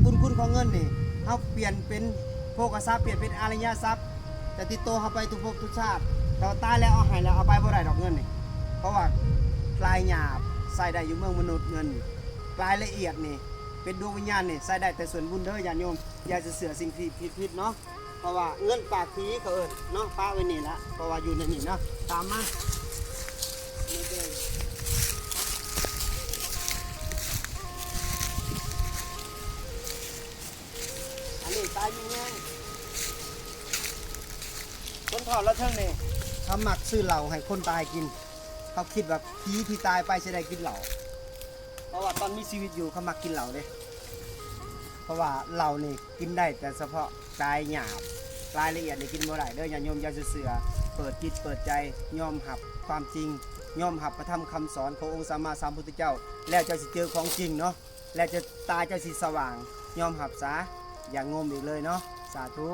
ບຸນຄຸນຂອງເງິນນີ້ ເຮົາປ່ຽນເປັນໂພຄະຊັບ ປ່ຽນເປັນອະລິຍະຊັບ ຈະຕິດໂຕເຮົາໄປທຸກພົບທຸກຊາດ. ແຕ່ວ່າຕາຍແລ້ວເອົາໃຫ້ແລ້ວ ເອົາໄປບໍ່ໄດ້ດອກເງິນນີ້ ເພາະວ່າລາຍຫຍາບໃຊ້ໄດ້ຢູ່ເມືອງມະນຸດ ເງິນນີ້ ລາຍລະອຽດນີ້ ເປັນດວງວິນຍານນີ້ ໃຊ້ໄດ້ແຕ່ສ່ວນບຸນເດີຍາດໂຍມ. ຢ່າຊິເຊື່ອສິ່ງທີ່ຜິດໆເນາະ ເພາະວ່າເງິນປາກຜີເຂົາເອີ້ນເນາະ. ປະໄວ້ນີ້ລະ ເພາະວ່າຢູ່ໃນນີ້ເນາະ. ຕາມມາ ອັນນີ້ຕາຍມີແຮງ ຄົນເຖົ້າລະເທິງນີ້ ເຂົາມັກຊື້ເຫຼົ້າໃຫ້ຄົນຕາຍກິນ. ເຂົາຄິດວ່າຜີທີ່ຕາຍໄປຊິໄດ້ກິນເຫຼົ້າ ເພາະວ່າຕອນມີຊີວິດຢູ່ເຂົາມັກກິນເຫຼົ້າເດ້. ເພາະວ່າເຫຼົ້ານີ້ກິນໄດ້ແຕ່ສະເພາະລາຍຫຍາບ ລາຍລະອຽດນີ້ກິນບໍ່ໄດ້ເດີຍາດໂຍມ. ຢ່າຊິເຊື່ອ ເປີດຈິດເປີດໃຈ ຍອມຮັບຄວາມຈິງ ຍອມຮັບພະທຳຄຳສອນຂອງອົງສຳມາສຳພຸດທະເຈົ້າ ແລ້ວເຈົ້າຊິເຈີຂອງຈິງເນາະ ແລ້ວເຈົ້າ ຕາເຈົ້າຊິສະຫວ່າງ. ຍອມຮັບສາ ຢ່າງົມອີກເລີຍເນາະ. ສາທຸ.